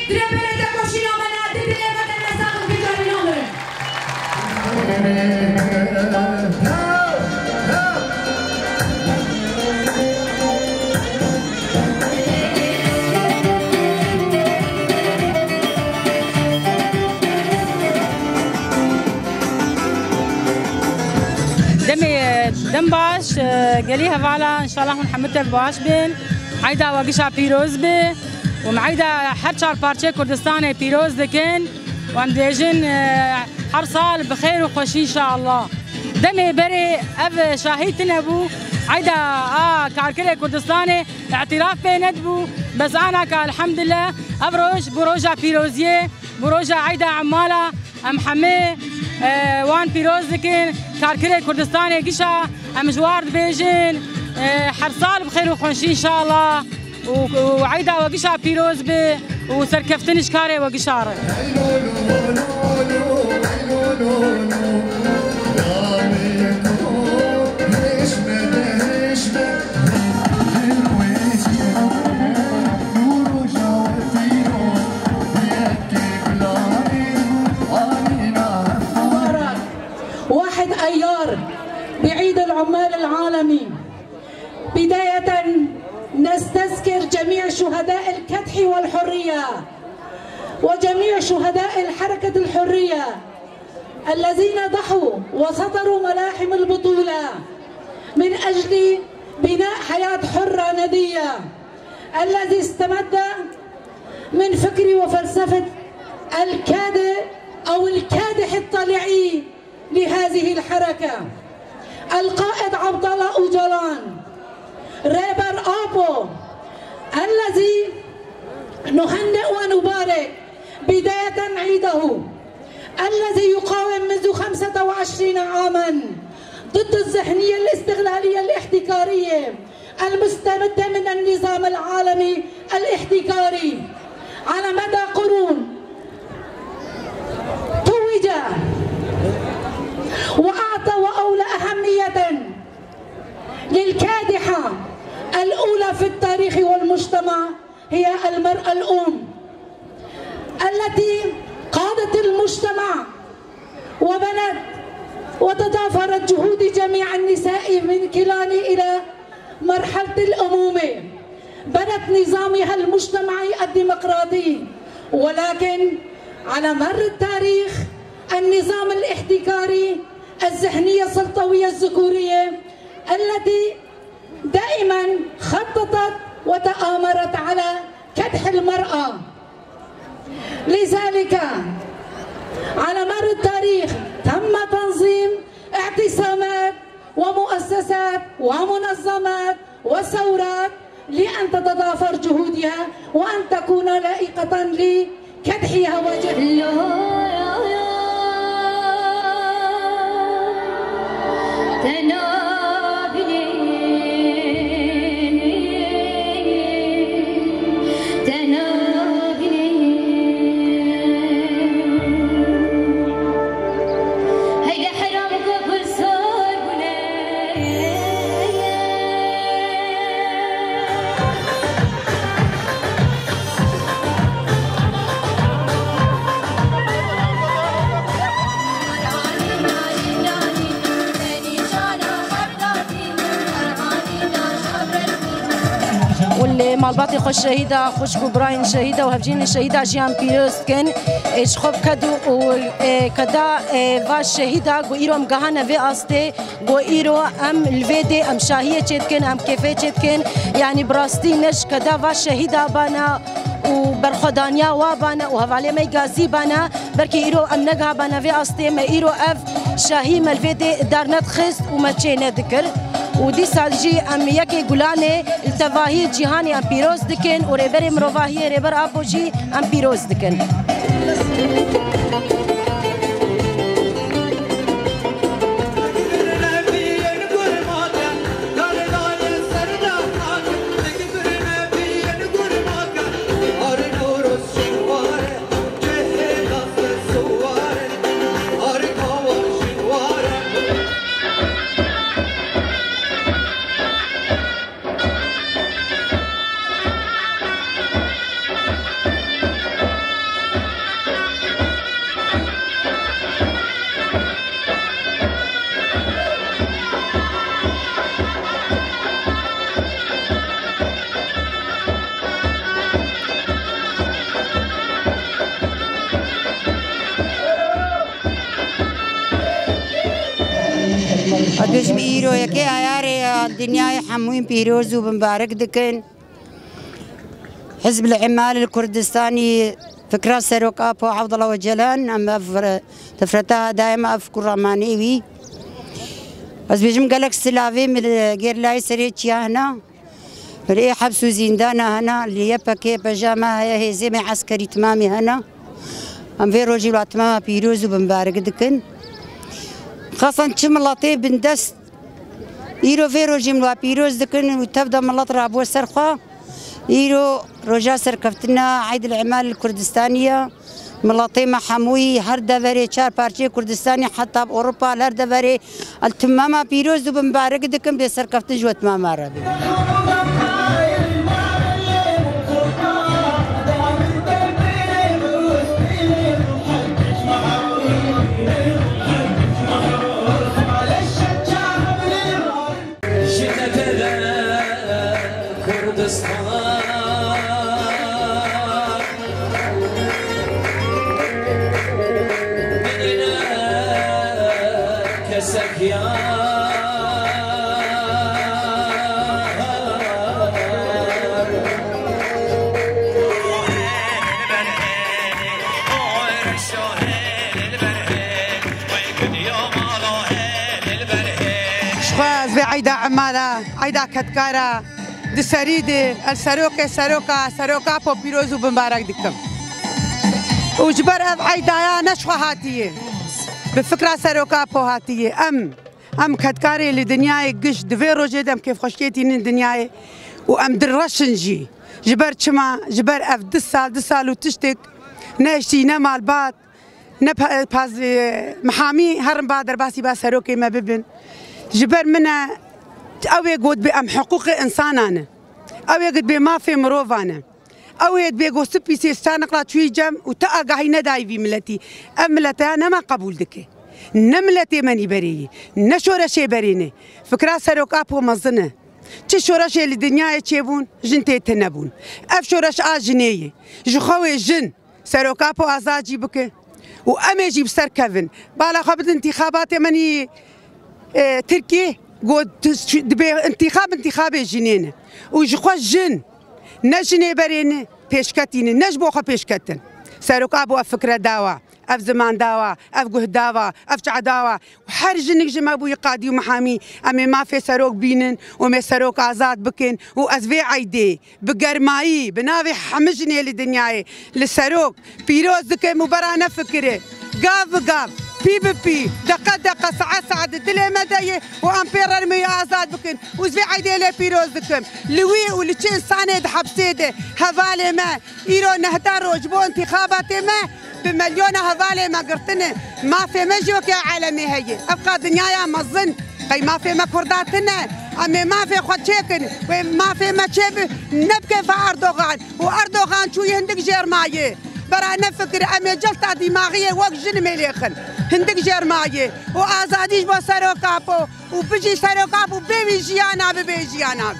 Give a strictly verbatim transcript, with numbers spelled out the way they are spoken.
Dirê belê tekoşîna me ne, di dilê me de mesaxin bicarîna me. Demê, dem baş, e, gelî hevala, înşallah hûn hemû tev baş bin. Eyda we gişa pîroz be. Û em eyda her çar parçeyê Kurdistanê pîroz dikin. Û em dibêjin, e, her sal bi xêr û xweşî înşallah. Demê berê ev şahî tune bû. Eyda a karkirê Kurdistanê îtîraf pê nedibû. Bes anaka elhemdulillah ev roj bû roja pîroziyê, bû roja eyda emala. Em hemê, e, wan pîroz dikin. Karkirê Kurdistanê gişa em ji war dibêjin, e, her sal bi xêr û xweşî înşallah. Û, û eyda we gişa pîroz be û serkeftin ji karê we gişa re. واحد أيار بعيد العمال العالمي. بداية نستذكر جميع شهداء الكدح والحرية وجميع شهداء الحركة الحرية الذين ضحوا وسطروا ملاحم البطولة من أجل بناء حياة حرة ندية، الذي استمد من فكر وفلسفة الكادة أو الكادح الطليعي لهذه الحركة، القائد عبد الله أوجالان، رهبر آپۆ، الذي نهنئ ونبارك بداية عيده، الذي يقاوم منذ خمسة وعشرين عاما ضد الذهنية الاستغلالية الاحتكارية المستمدة من النظام العالمي الاحتكاري على مدى قرون، توج وأعطى وأولى أهمية للكادحة الأولى في التاريخ والمجتمع، هي المرأة الأم التي قادت المجتمع وبنت وتضافرت جهود جميع النساء من كلان إلى مرحلة الأمومة. بنت نظامها المجتمعي الديمقراطي، ولكن على مر التاريخ النظام الاحتكاري، الذهنية السلطوية الذكورية التي دائما خططت وتآمرت على كدح المرأة. لذلك على مر التاريخ تم تنظيم اعتصامات ومؤسسات ومنظمات وثورات لأن تتضافر جهودها وأن تكون لائقة لكدحها وجهدها. Û li malbatê xwe şehîda, xwişk û birayên şehîda û hevjînên şehîda jî em pîroz dikin. Ê, ji xwe bi ked û, û, ê, keda, ê, va şehîda ku îro em gihane vê astê, ku îro em li vê dê em şahiyê çêdikin, em kêfê çêdikin. Yanî bi rastî ne ji keda va şehîda bana û berxwedaniya wa bane û hevalê me yî gazî bane. Belkî îro em negihabane vê astê, me îro ev şahî me li vê dê dar nedixist û me çê nedikir. Û dîsa jî em yekê Gulanê li tevahî cîhanê em pîroz dikin û Rêberê Mirovahiyê Rêber Apo jî em pîroz dikin. Dibêjim îro yekê Ayarê ya dinyayê hemûyîn pîroz û bimbarek dikin. Hizb el-Îmal el-Kurdistanî fikra Serok Apo Abdullah Ocalan, em ev tefreta daima ev kurramanê wî. Ez bêjim gelek silavê min li gêr layê serê çiya hene. Li ê heps û zîndana hene, li Y P G, P J M heye, hêzê me eskerî timamî hene. Em vê rojî wila timama pîroz û bimbarek dikin. Xasan çi miletê bindest îro vê rojî wila pîroz dikin û tev de milet rabû ser xwe. Îro roja serkeftina Eyd el-Îmal el-Kurdistanî ye. Miletê me hemûyî her deverê çar parçeyê Kurdistanê heta bi Ewropa li her deverê el timama pîroz û bimbarek dikim, bê serkeftin ji we timama re be. Ji te tede Kurdistan. Bidine kesek ya. Ji xwe ez vê eyda emala, eyda kedkara, di serî de el serokê seroka, Serok Apo pîroz û bimbarek dikim. Û ji ber ev eydaya ne ji xwe hatiye, bi fikra Serok Apo hatiye. Em, em kedkarê li dinyayê giş di vê rojê de em kêfxweşiyê tînin dinyayê û em dilreşin jî. Ji ber çima? Ji ber ev du sal, du sal û tiştek ne eşî, ne malbat, ne pa-, paz-, e, mihamî herin ba derbasî ba serokê me bibin. Ji ber min e, ew ê got bê em hiqûqê însanan e. Ew ê got bê mafê mirovan e. Ew ê dibê got spîsê staniqla çûyî cem û te agahî nedayî vî miletî. Ev milete ya nema qebûl dike. Ne miletê me nî berê yî, ne şoreşê berê ne. Fikra Serok Apo mezin e. Çi şoreşê li dinyayê çêbûn, jin tê tune bûn. Ev şoreş a jinê ye. Ji xwe wê jin Serok Apo azad jî bike û em ê jî bi ser kevin. Bala xwe bidin întîxabatê me nî, e, Tirkiyê got, dibê întîxab, întîxabê jinê ne. Û ji xwe jin, ne jinê berê ne, pêşketî ne, ne ji bo xwe pêşketin. Serok Apo ev fikre dawa, ev ziman dawa, ev guh dawa, ev çax dawa. Her jinik ji me bûyî qadî û mihamî. Em ê mafê serok bînin û em ê serok azad bikin û ez vê eydê bi germayî, bi navê hemî jinê li dinyayê li serok pîroz dikim û bera nefikire. Gav bi gav, pî bi pî, deqe deqe, saet saet di dilê me de ye û em pê re li me azad bikin. Û ez vê eydê lê pîroz dikim. Li wî û li çi însanê di hepsê de, hevalê me, îro nehda roj bo întîxabatê me, bi milyona hevalê me girtine. Mafê me jî weke alemê heye. Ev qa dinyaya mezin. Qey mafê me kurda tine. Em ê mafê xwe çêkin. Wê mafê me çêbi, ne bi kêfa Erdogan. Û Erdogan çûyî hindik jêr mayê. Bera nefikir, em ê celta dîmaxiyê wek jin mêlêxin. Hindik jêr mayê. Û azadî ji bo Serok Apo. Û bijî Serok Apo, bê wî jiyana, bibê jiyana.